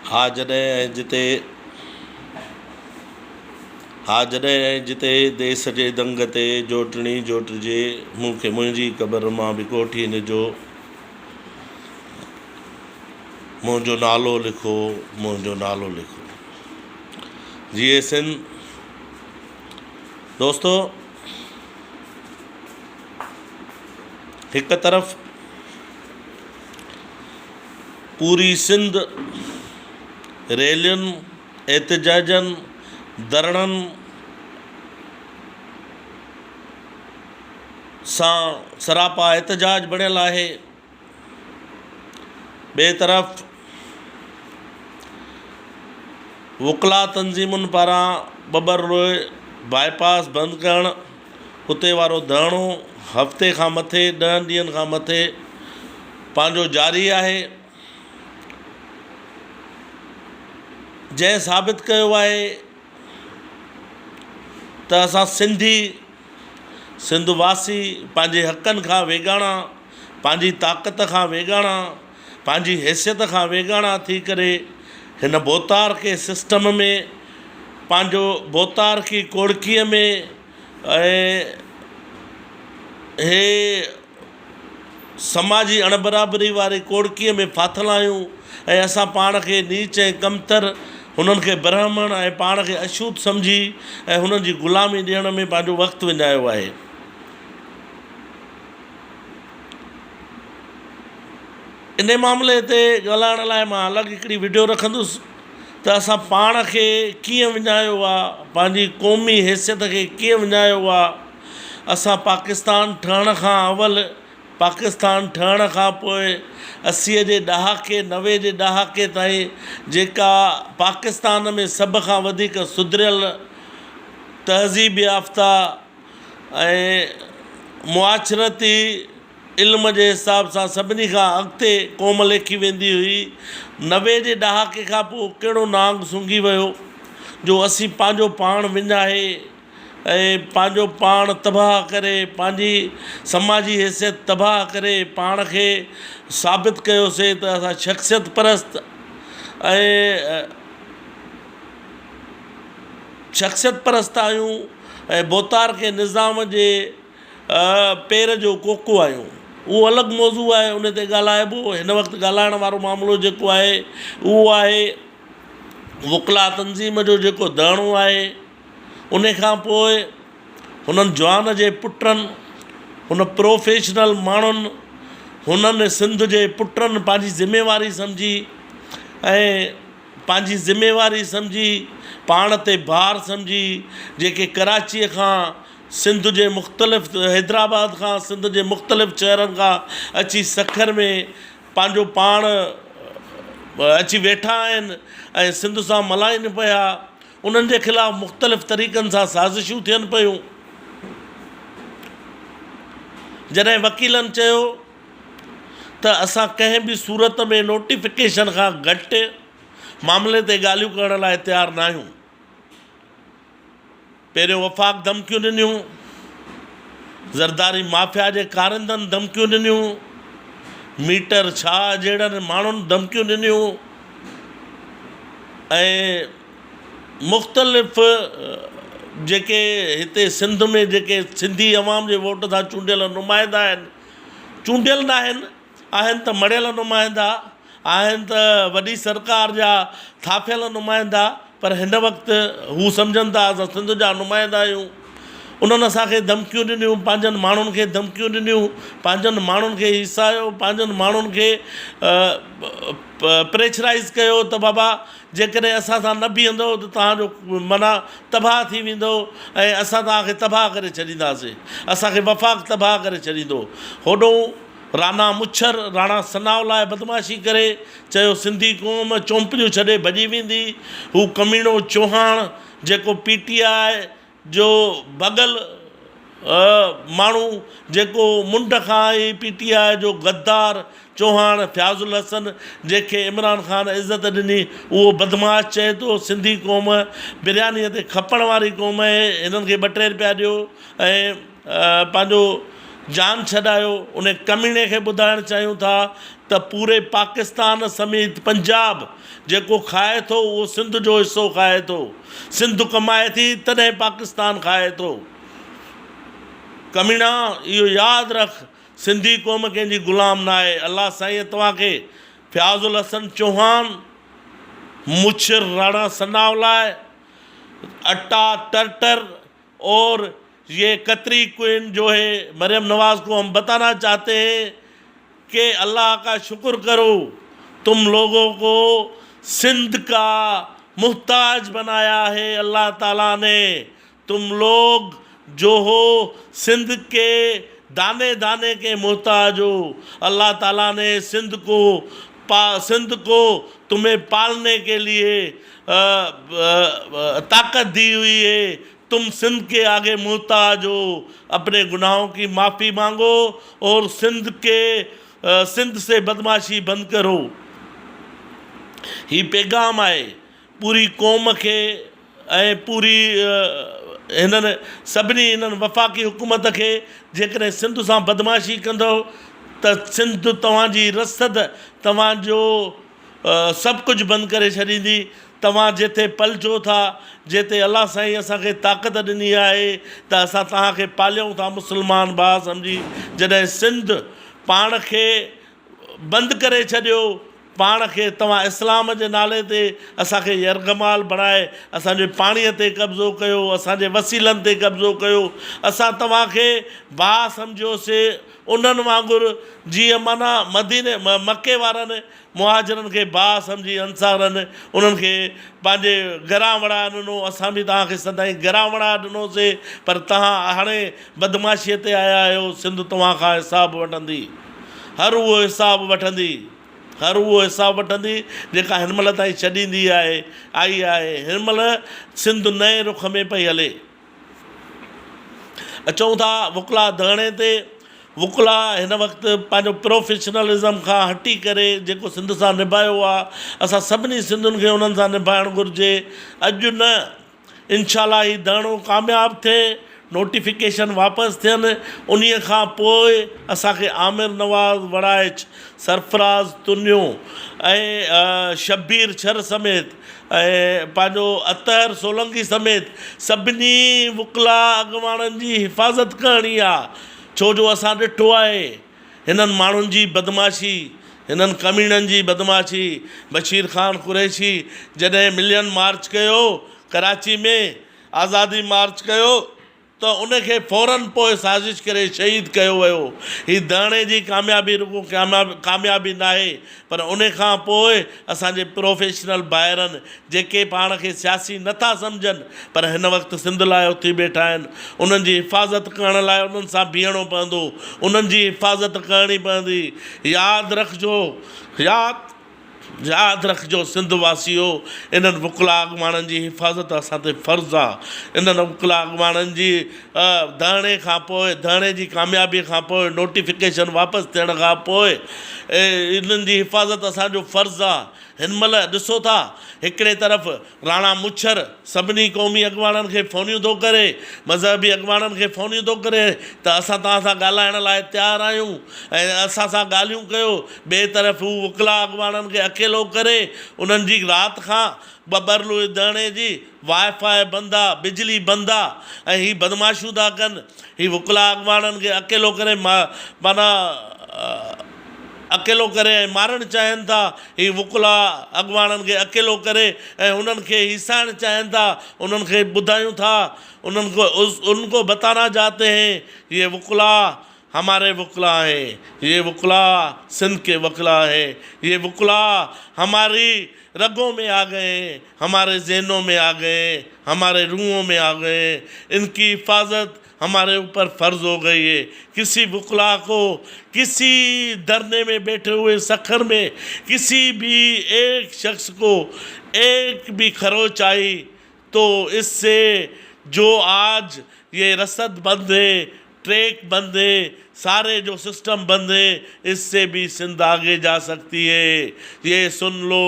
ها جڏهن ۽ جتي ها جڏهن ۽ جتي ديس جي دنگ تي جوٽڻي جوٽجي، مون کي منهنجي قبر مان به ڪوٺي نجو، منهنجو نالو لکو، منهنجو نالو لکو. جيئي سنڌ دوستو هڪ طرف پوري سنڌ ريلين، احتجاجن، ڌرڻن سان سراپا احتجاج بڻيل آهي. ٻئي طرف وڪلا تنظيمن پاران ٻٻر روء باء پاس بند ڪرڻ، اتي وارو ڌرڻو هفتي کان مٿي ڏهن ڏينهن کان مٿي پنهنجو جاري آهي، جنهن ثابت ڪيو آهي ته اسان سنڌي سنڌ واسي پنهنجي حقن کان ويڳاڻا، پنهنجي طاقت کان ويڳاڻا، پنهنجي حيثيت کان ويڳاڻا ٿي ڪري هن ڀوتارڪي سسٽم ۾ پنهنجو ڀوتارڪي ڪوڙڪيء ۾ ۽ هي سماجي اڻبرابري واري ڪوڙڪيء ۾ ڦاٿل آهيون ۽ اسان پاڻ کي نيچ ۽ ڪمتر، هنن کي برهمڻ ۽ پاڻ کي اشوت سمجهي ۽ هنن جي غلامي ڏيڻ ۾ پنهنجو وقت وڃايو آهي. انهي معاملي تي ڳالهائڻ لاء مان الڳ هڪڙي وڊيو رکندس ته اسان پاڻ کي ڪيئن وڃايو آ، پنهنجي قومي حيثيت کي ڪيئن وڃايو آ. اسان پاڪستان ٺهڻ کان اول، پاڪستان ٺهڻ کان پوء اسيء جي ڏهاڪي، 90 جي ڏهاڪي تائين جيڪا پاڪستان ۾ سڀ کان وڌيڪ سڌريل، تهذيب يافته ۽ معاشرتي علم جي حساب سان سڀني کان اڳتي قوم ليکي ويندي هئي، 90 جي ڏهاڪي کان پوء ڪهڙو نانگ سونگهي ويو جو اسين پنهنجو پاڻ وڃائي ۽ پنهنجو پاڻ تباهه ڪري پنهنجي سماجي حيثيت تباهه ڪري پاڻ کي ثابت ڪيوسي ته اسان شخصيت پرست ۽ شخصيت پرست آهيون ۽ ڀوتارڪي نظام جي پير جو ڪوڪو آهيون. اهو الڳ موضوع آهي ان تي ڳالهائبو هن وقت ڳالهائڻ وارو معاملو جيڪو آهي اهو آهي وڪلا تنظيم جو جيڪو ڌرڻو آهي ان کان پوء هنن جوان جي پٽن هن پروفيشنل ماڻهن هنن سنڌ جي پٽن پنهنجي ذميواري سمجهي ۽ پنهنجي ذميواري سمجهي پاڻ تي بار سمجهي جيڪي ڪراچيء کان سنڌ جي مختلف حيدرآباد کان سنڌ جي مختلف شهرن کان اچي سکر ۾ پنهنجو پاڻ اچي ويٺا آهن ۽ سنڌ سان ملائين پيا انهن جي خلاف مختلف طريقن سان سازشون ٿين پيون. جڏهن وڪيلن چيو ته اسان ڪنهن به صورت ۾ نوٽيفڪيشن کان گهٽ معاملي تي ڳالهيون ڪرڻ لاء تيار ناهيون. پهريون وفاق ڌمڪيون ڏنيون، زرداري مافيا جي ڪارندن ڌمڪيون ڏنيون، ميٽر شاهه جهڙن ماڻهن ڌمڪيون ڏنيون ۽ مختلف جيڪي هتي سنڌ ۾ جيڪي سنڌي عوام جي ووٽ سان چونڊيل نمائندا آهن، چونڊيل ناهن، آهن ته مڙهيل نمائندا، آهن ته وڏي سرڪار جا ٿاڦيل نمائندا پر هن وقت هو سمجهن ٿا اسان سنڌ جا نمائندا آهيون. انهن اسان کي ڌمڪيون ڏنيون، پنهنجن ماڻهن کي ڌمڪيون ڏنيون، پنهنجن ماڻهن کي هيسايو، پنهنجن ماڻهن کي پريشرائيز ڪيو ته بابا جيڪڏهن اسان سان نه بيهندؤ ته توهان جو معنيٰ تباهه ٿي ويندو ۽ اسان توهان کي تباهه ڪري ڇڏينداسين، اسان کي وفاق تباهه ڪري ڇڏيندو. هوڏهون رانا مڇر راڻا ثناء لاء بدمعاشي ڪري چيو سنڌي قوم چونپليون ڇڏي ڀڄي ويندي، هو ڪميڻو چوهاڻ جيڪو پي ٽي آء جو ڀڳل ماڻهو جيڪو منڍ کان ئي پي ٽي آء جو غدار چوهاڻ فياض الحسن جنهن کي عمران خان عزت ڏني اهو بدمعاش چئي ٿو سنڌي قوم برياني تي کپڻ واري قوم آهي هنن کي ٻه ٽي رپيا ڏيو ۽ پنهنجو جان ڇڏايو ان ڪميڻي کي ٻڌائڻ چاهيون ٿا ته پوري پاڪستان سميت پنجاب جيڪو کائي ٿو اهو سنڌ جو حصو کائي ٿو سنڌ ڪمائي ٿي تڏهن پاڪستان کائي ٿو ڪميڻا اهو ياد رک سنڌي قوم ڪنهن جي غلام ناهي الله سائين توهان کي فياض الحسن چوهان مڇر راڻا ثناء الله اٽا ٽرٽر اور يه قطري ڪوئين جو هي مريم نواز ڪو هم بتانا چاهتي هين ڪي الله ڪا شڪر ڪرو تم لوگو ڪو سنڌ ڪا محتاج بنايا هي الله تعالي ني تم لوگ جو هو سنڌ ڪي داني داني ڪي محتاج هو الله تعالي ني سنڌ ڪو پا سنڌ ڪو تمهين پالني ڪي ليي طاقت the هئي هي تم سنڌ ڪي آگي محتاج هو اپني گناهون ڪي معافي مانگو اور سنڌ ڪي سنڌ سي بدمعاشي بند ڪرو هي پيغام آهي پوري قوم کي ۽ پوري هنن سڀني هنن وفاقي حڪومت کي جيڪڏهن سنڌ سان بدمعاشي ڪندؤ ته سنڌ توهان جي رسد توهان جو سڀ ڪجهه بند ڪري ڇڏيندي توهان جتي پلجو ٿا جتي الله سائين اسان کي طاقت ڏني آهي ته اسان توهان کي پاليون ٿا مسلمان ڀاء سمجهي جڏهن سنڌ پاڻ کي بند ڪري ڇڏيو پاڻ کي توهان اسلام جي نالي تي اسان کي يرغمال بڻائي اسان جي پاڻي تي قبضو ڪيو اسان جي وسيلن تي قبضو ڪيو اسان توهان کي ڀاء سمجهيوسي انهن وانگر جيئن معنيٰ مديني مڪي وارن مهاجرن کي ڀاء سمجهي انصارن انهن کي پنهنجي گهران وڙاء ڏنو اسان به توهان کي سدائين گهران وڙاء ڏنوسي پر توهان هاڻي بدمعاشيء تي آيا آهيو سنڌ توهان کان حساب وٺندي هر اهو حساب وٺندي هر اهو حساب وٺندي جيڪا هن مهل تائين ڇڏيندي آهي آئي آهي هن مهل سنڌ نئين رخ ۾ پئي هلي. اچون ٿا وڪلا ڌرڻي تي وڪلا هن وقت پنهنجو پروفيشنلزم کان هٽي ڪري جيڪو سنڌ سان نڀايو آهي اسان سڀني سنڌين کي انهن سان نڀائڻ گهرجي اڄ نه انشاء الله هي ڌرڻو ڪامياب ٿئي نوٽيفڪيشن واپس ٿين انهي کان پوء اسان کي عامر نواز وڙائچ سرفراز تنيو ۽ شبير شر سميت ۽ پنهنجو اطهر سولنگي سميت سڀني وڪلا اڳواڻن جي حفاظت ڪرڻي آ ڇو جو اسان ڏٺو آهي هنن ماڻهن جي بدمعاشي هنن ڪميڻن جي بدمعاشي بشير خان قريشي جڏهن ملين مارچ ڪيو ڪراچي ۾ آزادي مارچ ڪيو ته ان کي فورن پوء سازش ڪري شهيد ڪيو ويو. هي ڌرڻي جي ڪاميابي رڳو ڪاميابي ناهي پر ان کان پوء اسان جي پروفيشنل ڀائرن جيڪي پاڻ کي سياسي نه ٿا سمجهن پر هن وقت سنڌ لاء اٿي بيٺا آهن انهن جي حفاظت ڪرڻ لاء انهن سان بيهڻو پوندو انهن جي حفاظت ڪرڻي پوندي ياد رکجو ياد ياد رکجو سنڌ واسيو انهن وڪلا اڳواڻن جي حفاظت اسان تي فرض آ انهن وڪلا اڳواڻن جي ڌرڻي کان پوء ڌرڻي جي ڪاميابي کان پوء نوٽيفڪيشن واپس ٿيڻ کان پوء انهن جي حفاظت اسان جو فرض آ هن مهل ڏسو ٿا هڪڙي طرف راڻا مڇر سڀني قومي اڳواڻن کي فونيون ٿو ڪري، مذهبي اڳواڻن کي فونيون ٿو ڪري ته اسان توهان سان ڳالهائڻ لاء تيار آهيون ۽ اسان سان ڳالهيون ڪيو، ٻئي طرف هو وڪلا اڳواڻن کي اڪيلو ڪري انهن جي رات کان ٻٻرلوء ڌرڻي جي واء فاء بند آ، بجلي بند آ ۽ هي بدمعاشيون ٿا ڪن، هي وڪلا اڳواڻن کي اڪيلو ڪري معنيٰ. اڪيلو ڪري ۽ مارڻ چاهين ٿا، هي وڪلاء اڳواڻن کي اڪيلو ڪري ۽ انهن کي هيسائڻ چاهين ٿا، انهن کي ٻڌايون ٿا، انهن کو ان کو بتانا چاهتي هين يه وڪلاء هماري وڪلاء هين، يه وڪلاء سنڌ ڪي وڪلاء هين، يه وڪلاء هماري رگون مين آ گئي هين، هماري ذهنون مين آ گئي هين، هماري روحون مين آ گئي هين، ان ڪي حفاظت هماري اوپر فرض هو گئي هي ڪسي وڪلا ڪو ڪسي ڌرني ۾ بيٺي هوئي سکر ۾ ڪسي ڀي ايڪ شخص ڪو ايڪ ڀي خروچ آئي تو اس سي جو آج يه رسد بند هي ٽريڪ بند هي ساري جو سسٽم بند هي اس سي ڀي سنڌ آگي جا سڪتي هي يه سن لو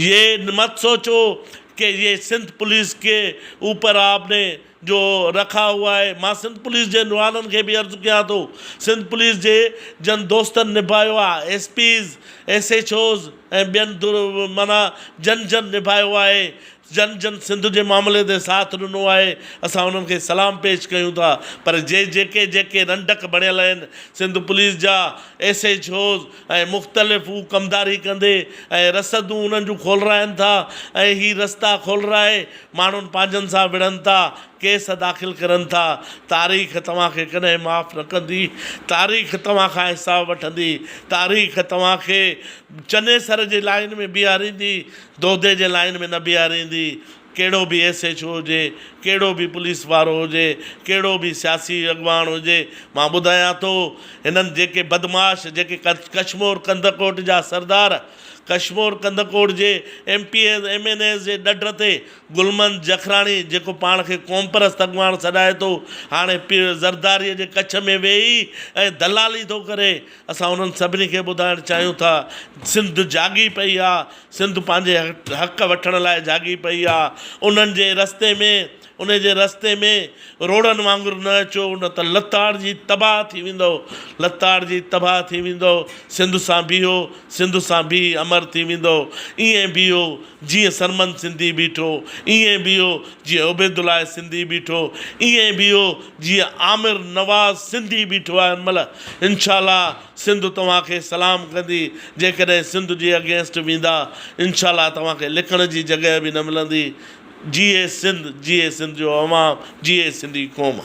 يه مت سوچو ڪي يي سنڌ پوليس ڪي اوپر آپ ني جو رکا هوا آهي مان سنڌ پوليس جي نوانن کي به عرض ڪيان ٿو سنڌ پوليس جي جن دوستن نڀايو آهي S Ps S H Os ۽ ٻين معنيٰ جن جن نڀايو آهي جن جن سنڌ جي معاملي تي ساٿ ڏنو آهي اسان انهن کي سلام پيش ڪيون ٿا پر جي جيڪي جيڪي رنڊڪ بڻيل آهن سنڌ پوليس جا ايس ايڇ اوز ۽ مختلف هو ڪمداري ڪندي ۽ رسدون انهن جون کولرائن ٿا ۽ هي رستا کولرائي ماڻهن پنهنجن سان وڙهن ٿا ڪيس داخل ڪرن ٿا تاريخ توهان کي ڪڏهن معاف نه ڪندي تاريخ توهان کان حساب وٺندي تاريخ توهان کي چنيسر جي لائين ۾ بيهاريندي دودي جي لائين ۾ نه بيهاريندي. ڪهڙو به ايس ايڇ او هجي، ڪهڙو به پوليس وارو هجي، ڪهڙو به سياسي اڳواڻ هجي، مان ٻڌايان ٿو هنن جيڪي بدمعاش جيڪي ڪشمور ڪنڌڪوٽ جا سردار ڪشمور ڪنڌڪوٽ جي M P As M N As جي ڏڍ تي گلمند جکراڻي جيڪو پاڻ کي قومپرست اڳواڻ سڏائي ٿو هاڻي پير زرداري جي ڪڇ ۾ ويهي ۽ دلالي ٿو ڪري اسان انهن سڀني کي ٻڌائڻ چاهيون ٿا سنڌ جاڳي پئي آ سنڌ پنهنجي حق وٺڻ لاء جاڳي پئي آ انهن جي رستي ۾ ان جي رستي ۾ روڙن وانگر نه اچو نه ته لتاڙجي تباهه ٿي ويندؤ لتاڙجي تباهه ٿي ويندؤ سنڌ سان بيهو سنڌ سان بيهي امر ٿي ويندؤ ائين بيهو جيئن سرمند سنڌي بيٺو، ائين بيهو جيئن عبيدالله سنڌي بيٺو، ائين بيهو جيئن عامر نواز سنڌي بيٺو آهي هن مهل. انشاء الله سنڌ توهان کي سلام ڪندي، جيڪڏهن سنڌ جي اگينسٽ ويندا انشاء الله توهان کي لڪڻ جي جڳهه به نه ملندي. جيئي سنڌ، جيئي سنڌ جو عوام، جيئي سنڌي قوم.